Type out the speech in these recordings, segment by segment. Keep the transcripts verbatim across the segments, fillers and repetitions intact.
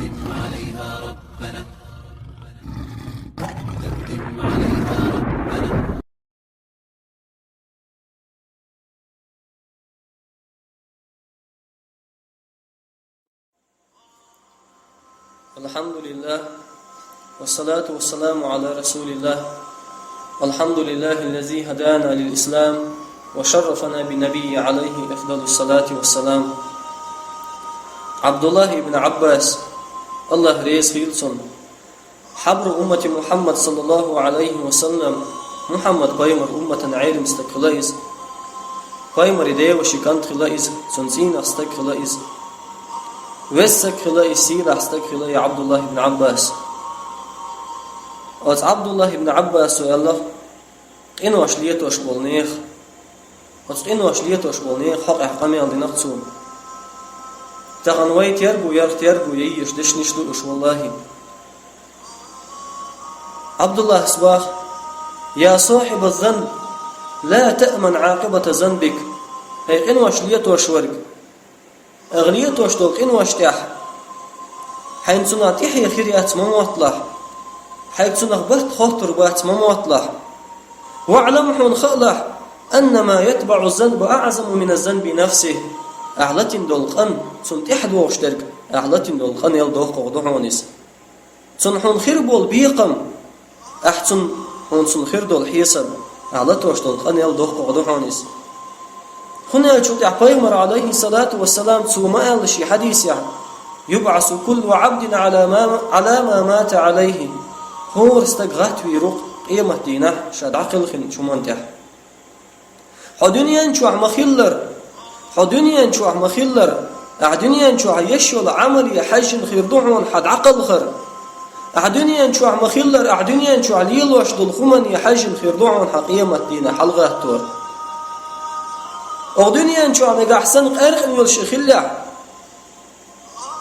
الحمد لله، والصلاة والسلام على رسول الله. الحمد لله الذي هدانا للإسلام وشرفنا بالنبي عليه أفضل الصلاة والسلام. Абдуллах ибн Аббас, Аллах реза хийла цунна, хьабру уммати Мухьаммад саллаллаху Ӏалайхи ва саллам, Мухьаммад пайхамар умматан Ӏелим стаг хила иза. Пайхамари деваши кӀант хила иза, цун цӀийнах стаг хила иза. Веза саг хила иза, сийлахь стаг хила иза Ӏабдуллах ибн Ӏаббас. Оцу Ӏабдуллах ибн Ӏаббасо аьлла, къинош летош болу нехан, оцу къинош летош болу нехан хьокъехь къамел дина-кх цо. Тахана вай терго ярх терго яйеш дешнаш ду уьш, валлахи. Ӏабдуллахьас боху: «Я сахьиба занб, ла таъман Ӏакъибата занбик». ХӀей къинош летош верг, ахь летош долу къинош тӀехь, хьайна цунах тӀаьхье хир яц ма мотталахь, хьайга цунах барт хоттур бац ма мотталахь. «ВаӀлам», хьуна хаалахь, «аннама ятбаӀу занба аӀзаму мина занби нафсихь». Ахь латийна долу къан, цунна тӀаьхьа догӀуш дерг, ахь латийна долу къанел доккхух ду хьуна иза. Цунна хьуна хир болу бекхам, ахь цунна, хьуна цунна хир долу хьесап, ахь латош долу къанел доккхух ду хьуна иза. ХӀунда аьлча тӀехь пайхамар, Ӏалайхи салату ва салам, цо ма аьлла шен хьадисехь: «ЮбӀасу куллу Ӏабдин Ӏала ма, Ӏала ма мата Ӏалайхи». ХӀора стаг гӀаттавийр ву-кх къематдийнахь ша дӀакхелхинчу хӀуманна тӀехь. Хьо дуьнен чохь ма-хиллара, хьо дуьнен чохь ма-хиллара, ахь дуьнен чохь еш йолу Ӏамале хьаьжжина хир ду хьуна хьан дӀакхалхар. Ахь дуьнен чохь ма-хиллара, ахь дуьнен чохь лелош долу хӀумане хьаьжжина хир ду хьуна хьан къематдийнахь хьалагӀаттор. Оха дуьнен чохь нагахь санна къаьркъа йолуш и хиллехь,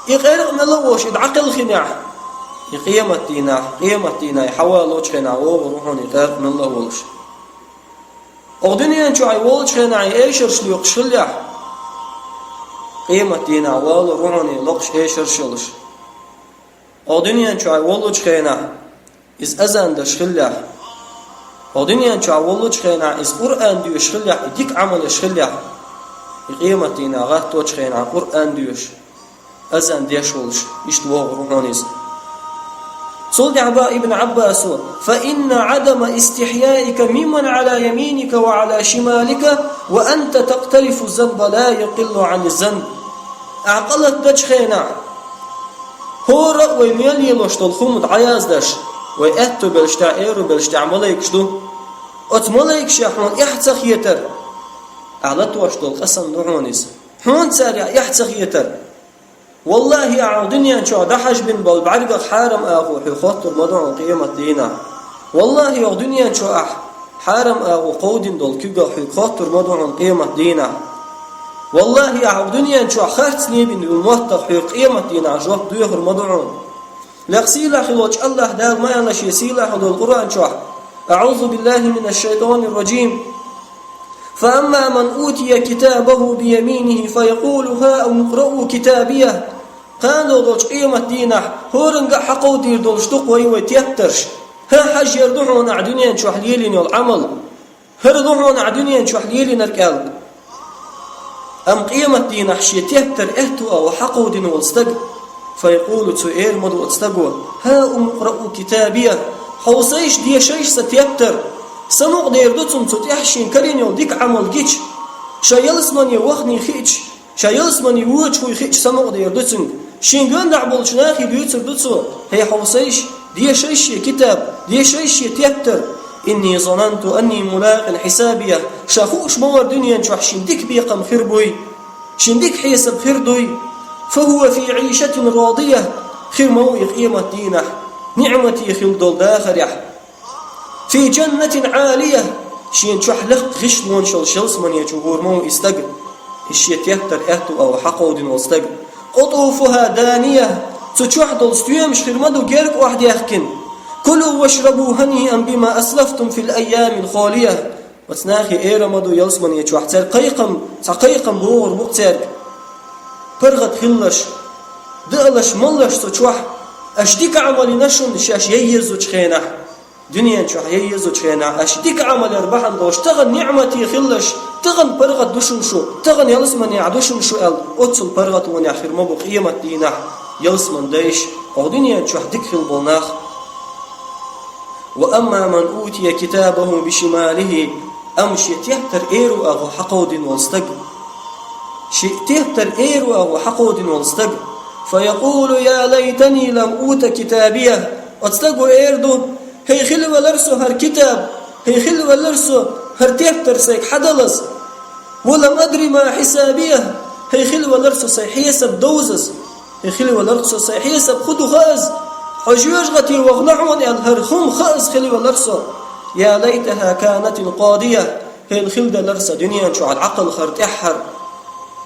и къаьркъа мелла а волуш и дӀакхелхинехь, и къематдийнахь, къематдийнахь и хьавалочу хенахь вогӀур ву хьуна и къаьркъа мелла а волуш. Оха дуьнен чохь и волчу хенахь и эшарш лоькхуш хиллехь, къематдийнахь валор ву хьуна и локхуш эшарш йолуш. Оха дуьнен чохь и воллучу хенахь иза азан деш хиллехь, оха дуьнен чохь воллучу хенахь иза Къуръан доьшуш хиллехь, и дика Ӏамал еш хиллехь, и къематдийнахь гӀатточу хенахь Къуръан доьшуш, азан деш волуш, иштта вогӀур ву хьуна иза. Цул тӀаьхьа боху Ибн Ӏаббасо: «Фа инна Ӏадама истихьяика мимман Ӏала яминика ва Ӏала шималика, ва анта такътарифу занба ла якъиллу Ӏани занб». Ахь къа латадечу хенахь, хӀора а вай мел лелош долу хӀума дӀаяздеш, вай аьтту беллачу тӀехь, эру беллачу тӀехь малайкаш ду. Оцу малайкашех хьуна эхь ца хетар, ахь латош долу къа санна ду хьуна иза. Хьуна царех эхь ца хетар. Валлахи, ахь дуьнен чохь дӀахьажбина болу бӀаьргах хьарам агӀо хьоьга хоттур ма ду хьуна къематдийнахь. Валлахи, оха дуьнен чохь ахь хьарам агӀо кховдина долу куьгах хьоьга хоттур ма ду хьуна къематдийнахь. Валлахи, ахь оха дуьнен чохь харц лебина йолу моттах хьоьга къематдийнахь жоп доьхур ма ду хьуна. Лекха сийлахь волчу Аллахь Дала ма аьлла шен сийлахь долу Къуръан чохь: «АӀузу биллахи минаш шайтанир ражим. Фа амма ман утия китабаху би яминихи, фа якъулу: хӀа умукъраъу китабиях». Кхана долчу къематдийнахь хӀоранга а хьакховдийр долуш ду-кх вай, вай тептарш. ХӀа, хьажъяр ду хьуна ахь дуьнен чохь лелийна йолу Ӏамал. ХӀара ду хьуна ахь дуьнен чохь лелийнарг аьлла. Амма къематдийнахь шен тептар аьтту агӀо хьакховдина волу стаг, фа якъулу, цо эр ма ду оцу стаго: «ХӀа умукъраъу китабиях, хьовсайша, дешайша сан тептар». Самукъадер ду цунна цу тӀехь шен карийна йолу дика Ӏамал гича, ша ялсамане вахана хиъча, ша ялсамане воьдуш хӀуй хиъча самукъадер ду цуьнга. Шен гонаха болчу нахе дуьйцур ду цо: «ХӀей, хьовсайша, дешайша шен китаб, дешайша шен тептар. Инни зананту анни мулакъин хьисабиях». Ша хууш ма вара дуьнен чохь шен дика бекхам хир буй, шен дика хьесап хир дуй. «Фа хӀува фи Ӏийшатин радиях». Хир ма ву и къематдийнахь ниӀмате хилла долу дахарехь. «Фи жаннатин Ӏалиях». Шена чохь лакха гӀишлонаш йолуш ялсамане чу гӀур ма ву и стаг, и шен тептар аьтту агӀо хьакховдина волу стаг. «Къутуфуха даниях». Цу чохь долу стоьмаш хир ма ду герга охьадаьхкина. «Кулу вашрабу хӀаниан бима аслафтум фил айямил халиях». Оцу нахе эр ма ду ялсамане чохь, цаьрга кхайкхам, цхьа кхайкхам богӀур бу-кх цаьрга. ПаргӀат хилалаш, Даалаш, малаш цу чохь, аша дика Ӏамал йина шуна шаьш яйезучу хенахь, дуьнен чохь яйезучу хенахь, аша дика Ӏамал яр бахьана долуш, тахана ниӀмате хилалаш, тахана паргӀат ду шуна шу, тахана ялсаманехь ду шуна шу аьлла, оццул паргӀатонехь хир ма бу къематдийнахь ялсаман дайша, хӀокху дуьнен чохь дика хилла болу нах. Ва амма ман утия китабаху бишималихи, амма шен тептар эруагӀо хьакховдина волу стаг. Шен тептар эруагӀо хьакховдина волу стаг. Фаякъулу: «Я лайтани лам ута китабия». Оцу стаго эр ду: «ХӀей, хила велара со хӀара китаб, хӀей, хила велара со хӀара тептар сайга хьадалаза. Ва лам адри ма хьисабия, хӀей, хила велара со сайн хьесап довзаза». ХӀей, хила велара со сайн хьесап хӀун ду хааза, хьо жоьжахати вахана хьуна аьлла, хӀара хӀума хааза хила велара со. Я лайтаха канатил къадия, хӀей, хила делара сан дуьнен чохь дӀакхалхар тӀаьххьара.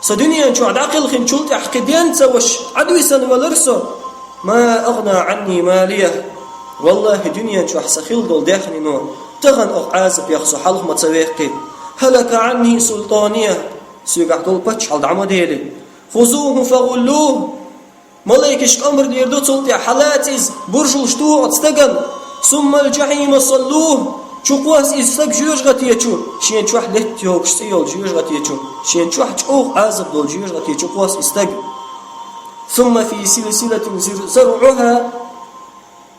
Сан дуьнен чохь дӀакхелхинчул тӀаьхьа кхин ден ца ваша Ӏадвисана велара со. Ма агӀна Ӏанни малия. Валлахи, дуьнен чохь сан хилла долу даьхнино тахана оха Ӏазапех со хьалха ма ца веккхи. ХӀалака Ӏанни султания. Соьгахь долу паччахьалла дӀа ма дели. Хузуху фагӀуллуху. Малайкаш амр дийр ду цул тӀаьхьа: «Хьалаца иза, буржалш туху оцу стагана. Суммал жахьима саллуху. Чу кхосса иза стаг жоьжахати чу, шен чохь летта йогуш цӀе йолу жоьжахати чу, шен чохь чӀогӀа Ӏазап долу жоьжахати чу кхосса иза стаг. Сумма фи силсилатин зир-, заръуха,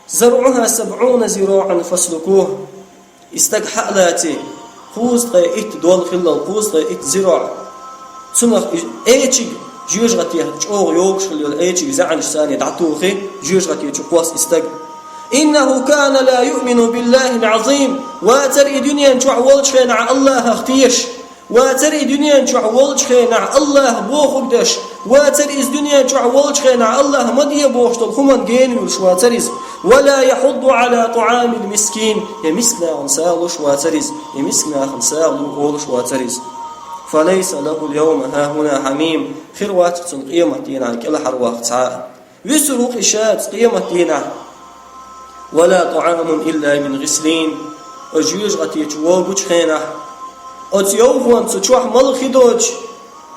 заръуха сабъуна зираъан фаслукуху». И стаг хьа а лаций, кхузткъе итт дол хиллал, кхузткъе итт зираъ. Цунах и эчиг жоьжахатех чӀогӀа йогуш хилла йолу эчиг заьӀанаш санна дӀатухий, жоьжахати чу кхосса и стаг. «Иннаху кана ла юъмину биллахил Ӏазим». Вацара и дуьнен чохь волчу хенахь Аллахах тешаш. Вацара и дуьнен чохь волчу хенахь Аллаха бохург деш. Вацара иза дуьнен чохь волчу хенахь Аллаха ма де бохуш долу хӀуманна гена вуьйлуш вацара иза. «Ва ла яхьудду Ӏала тӀаӀамил мискин». Я мисканахана сагӀа луш вацара иза. Я мисканахана сагӀа лу олуш вацара иза. «Фа лайса лахул явма хахуна хьамим». Хир вац цунна къематдийнахь кӀелхьарваккха цхьа а. Вуьсур ву-кх и ша цу къематдийнахь. «Ва ла тӀаӀамун илла мин гӀислин». Оцу жоьжахати чу вогучу хенахь, оцу йовхонца цу чохь мала хи доцуш,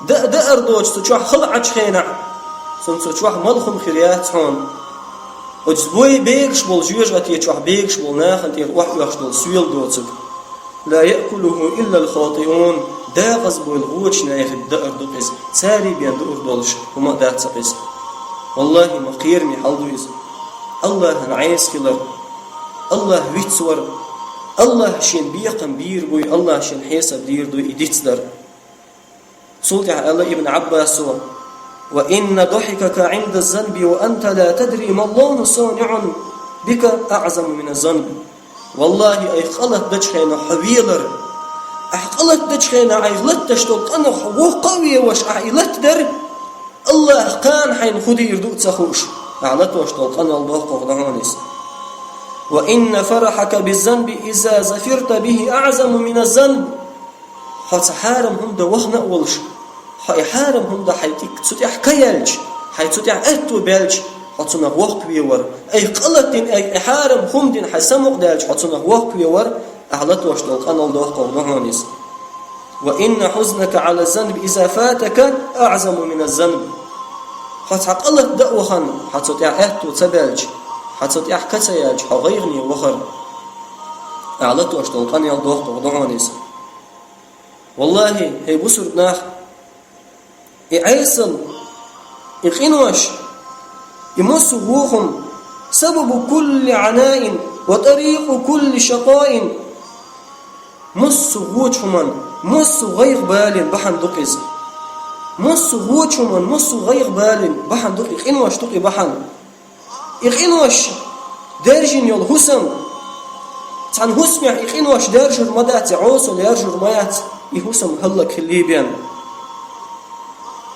даа даар доцуш цу чохь хала Ӏачу хенахь, цунна цу чохь мала хӀума хир яц хьуна. Оцу бой бегаш болу жоьжахати чохь бегаш болу нахана тӀера охьаоьхуш долу соьла доцург. «Ла яъкулуху иллал хатиун». Декъаза бовла гӀочу нехан даар ду-кх иза. Царий бен дуур долуш хӀума а дац-кх иза. Валлахи, ма кхераме хьал ду иза. Аллахьан Ӏеса хилар, Аллахь вицвар, Аллахь шен бекхам бийр буй, Аллахь шен хьесап дийр дуй и дицдар. Цул тӀаьхьа аьлла Ибн Ӏаббасо: «Ва инна дохикака Ӏинда занби ва анта ла тадри маллаху сониӀун бика аӀзаму мина занб». Валлахи, айхьа къа латта дечу хенахь хьо велар. Айхьа къа латта дечу хенахь айхьа латташ долу къанах хьо воккха а веваш, айхьа и латтадар, Аллахь кхана хьайна хӀун дийр ду а ца хууш, айхьа латош долу къанал доккхух ду хьуна иза. «Ва инна фарахьака биззанби иза зафирта бихи аӀзаму мина занб». Хьо цхьа хьарам хӀума дан вахана а волуш, хьо и хьарам хӀума дан хьайн тӀе цу тӀехь ка яьлча, хьайн цу тӀехь аьтто баьлча, хьо цунах воккхаве вара. Айхьа къа латтина, айхьа и хьарам хӀума дина хьайн самукъадаьлча, хьо цунах воккхаве вара, айхьа латош долу къанал доккхух ду хьуна иза. «Ва инна хьузнака Ӏала занби иза фатака аӀзаму мина занб». Хьо цхьа къа латта дан а вахана, хьо цу тӀехь аьтто ца баьлча, хьо цу тӀехь ка ца яьлча, хьо гӀайгӀане вахар, айхьа латош долу къанал доккхух ду хьуна иза. Валлахи, хӀей бусург нах, и Ӏесал, и къинош, и массо а вохам, сабабу кулли Ӏанаин ва тӀарикъу кулли шакъаин, массо а вочу хӀуман, массо а гӀайгӀа-балин бахьана ду-кх иза. Массо а вочу хӀуман, массо а гӀайгӀа-балин бахьана ду-кх и къинош, ду-кх и бахьана. И къинош даьржина йолу хӀусам, цхьана хӀусамехь и къинош даьржур ма дац, и Ӏесал яьржур ма яц, и хӀусам хӀаллакьхилла бен.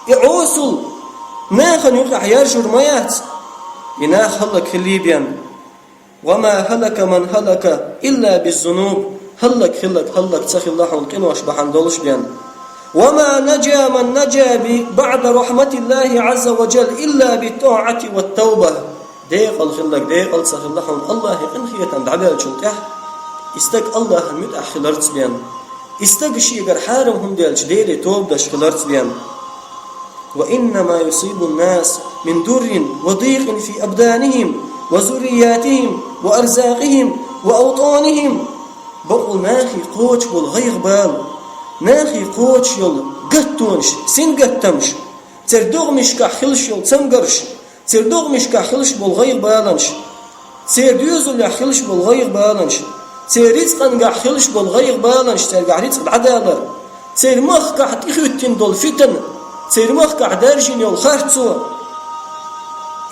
И Ӏесал нахана юкъахь яьржур ма яц, и нах хӀаллакьхилла бен. «Ва ма хӀалака ман хӀалака илла биззунуб». ХӀаллакьхилларг хӀаллакьца хилла хьуна къинош бахьана долуш бен. «Ва ма наджа ман наджа би баӀда рахьматиллахи Ӏазза ва джалла илла биттаӀати ваттавба». Декъала хилларг декъала ца хилла хьуна Аллахьан къинхетам дӀабаьллачул тӀаьхьа, и стаг Аллахьан муьтӀахь хиларца бен. И стаг шегара хьарам хӀума делча Деле тоба деш хиларца бен. وإنما يصيب الناس من ضر وضيق في أبدانهم وذرياتهم وأرزاقهم وأوطانهم. Бакъул нахе кхочуш бола гӀайгӀа-бала, нахе кхочуш йола гаттонаш, сингаттамаш, церан догӀмашкахь хилаш йола цамгарш, церан догӀмашкахь хилаш бола гӀайгӀа-баланаш, церан доьзалехь хилаш бола гӀайгӀа-баланаш, церан рицкъангахь хилаш бола гӀайгӀа-баланаш, цаьргахь рицкъ дӀадалар, церан махкахь тӀехӀоьттина долу фитан, церан махкахь даьржина йолу харцо.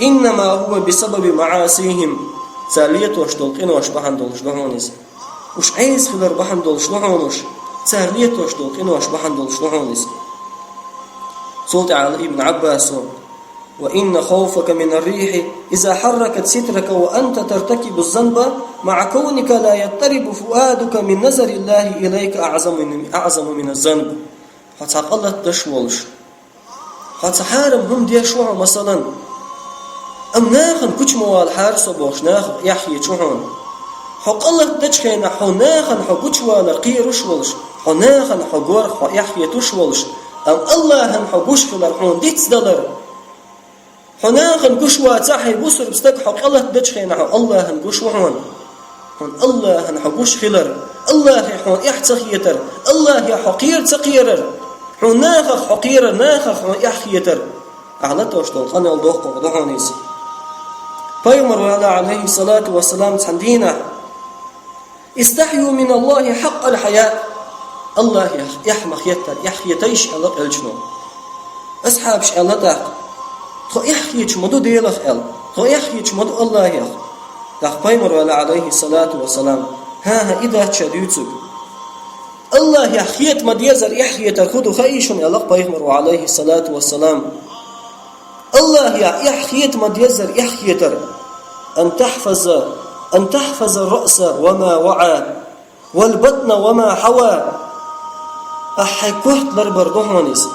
إنما هو بسبب معاصيهم. Цара летош долу къинош бахьана долуш ду хьуна иза. Уьш Ӏеса хилар бахьана долуш ду хьуна уьш. Цара летош долу къинош бахьана долуш ду хьуна иза. Цул тӀаьхьа Ибн Ӏаббасо: وإن خوفك من الريح إذا حركت سترك وأنت ترتكب الذنب مع كونك لا يضطرب فؤادك من نظر الله إليك أعظم من، أعظم من الذنب. Хьо цхьа къа латадеш волуш, хьо цхьа хьарам хӀума деш ву хьо, масалан, амма нахана гучу ма валахьара со бохуш, нахах эхь хеташ ву хьуна. Хьо къа латадечу хенахь хьо нахана хьо гучувалар кхоьруш волуш, хьо нахана хьо гор хьо эхь хеташ волуш, амма Аллахьан хьо гуш хилар хьуна дицдалар. Хьо нахана гуш вацахь, хьайн бусург стаг, хьо къа латадечу хенахь хьо Аллахьан гуш ву хьуна. Хьуна Аллахьан хьо гуш хилар, Аллахье хьуна эхь ца хетар, Аллахье хьо кхера ца кхерар, хьуна нахах хьо кхерар, нахах хьуна эхь хетар, ахь латош долу къамел доккхур ду хьуна иза. Пайхамар вала, алейхиссалату вассалам, цхьана дийнахь: استحيوا من الله حق الحياء. Аллахьех эхь ма хеттара, эхь хетайша, аьлла элчано. Асхьабаша аьлла тӀаккха: «Тхо эхь хеташ ма ду Делах», аьлла. «Тхо эхь хеташ ма ду Аллахьех». ТӀаккха пайхамар вала, алейхиссалату вассалам: «ХӀан-хӀа, и дац ша дуьйцург. Аллахьех хета ма дезар, эхь хетар хӀун ду хаий шуна?» аьлла пайхамар вала, алейхиссалату вассалам. Аллахьех эхь хета ма дезар, эхь хетар: أن تحفظ، أن تحفظ الرأس وما وعى، والبطن وما حوى. Ахь хьайн корта ларбар ду хьуна иза.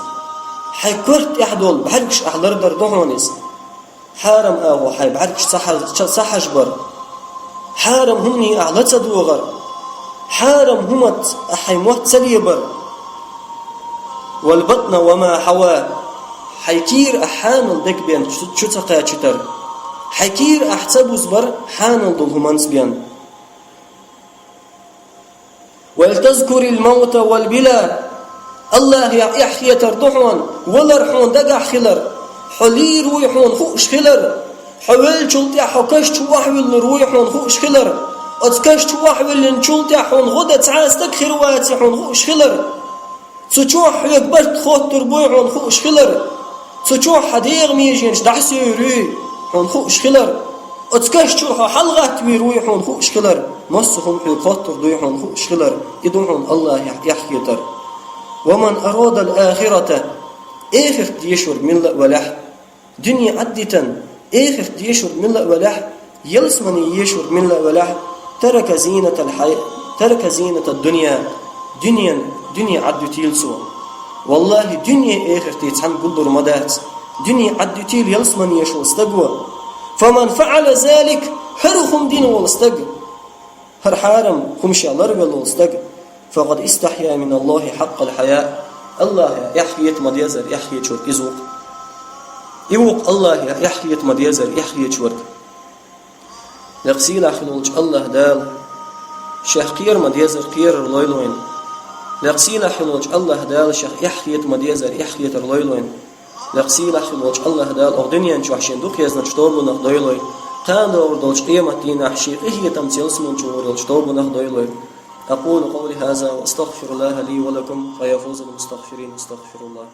Хьайн корта тӀехь долу бӀаьргаш ахь лардар ду хьуна иза. Хьарам агӀор хьайн бӀаьргаш ца хьаж-, ца, ца хьажбар. Хьарам хӀумане ахь ла ца догӀар. Хьарам хӀумаца ахь хьайн мотт ца лебар. والبطن وما حوى. Хьайн кийра ахь хьанал дерг бен чу, чу ца кхачийтар. Хьайн кийра ахь ца бузбар хьанал долу хӀуманца бен. ولتذكر الموت والبلى. Аллахьех эхь хетар ду хьуна, валар хьуна дагахь хилар, хьо лийр вуй хьуна хууш хилар, хьо веллачул тӀаьхьа хьо каш чу охьавиллар вуй хьуна хууш хилар, оцу каш чу охьавиллинчул тӀаьхьа хьуна гӀо дан цхьа а стаг хир ваций хьуна хууш хилар. Цу чохь хьоьга барт хоттур буй хьуна хууш хилар. Цу чохь хьан дегӀан меженаш дӀасаюьйр юй хьуна хууш хилар. Оцу каш чуьра хьо хьалагӀаттавийр вуй хьуна хууш хилар. Массо а хӀума хьоьга хоттур дуй хьуна хууш хилар. И ду хьуна Аллахьех эхь хетар. ومن أراد الآخرة. Эхарт дешург милла а велахь. Дуьне Ӏаддитан, эхарт дешург милла а велахь, ялсамане ешург милла а велахь, ترك زينة الحي-، ترك زينة الدنيا. Дуьнен, дуьне Ӏаддуьтийла цо. Валлахьи, дуьне эхарте цхьаьна гуллур ма дац. Дуьне Ӏаддуьтийла ялсамане еш волу стаго. فمن فعل ذلك, хӀара хӀума дина волу стаг. ХӀара хьарам хӀума ша ларвелла волу стаг, فقد استحيا من الله حق الحياء. Аллахьех эхь хета ма дезар, эхь хеташ верг иза ву-кх. И ву-кх Аллахьех эхь хета ма дезар, эхь хеташ верг. Лекха сийлахь хила волчу Аллахь Дала шех кхера ма дезар, кхерар лойла вайна. Лекха сийлахь хила волчу Аллахь Дала шех эхь хета ма дезар, эхь хетар лойла вайна. Лекха сийлахь хила волчу Аллахь Дала оха дуьнен чохь шен дукха езнарш тобанах дойлой, кхана догӀур долчу къемат дийнахь шен къинхетамца ялсамани чу гӀур йолчу тобанах дойлой. أقول قولي هذا وأستغفر الله لي ولكم فيا فوز المستغفرين، أستغفر الله.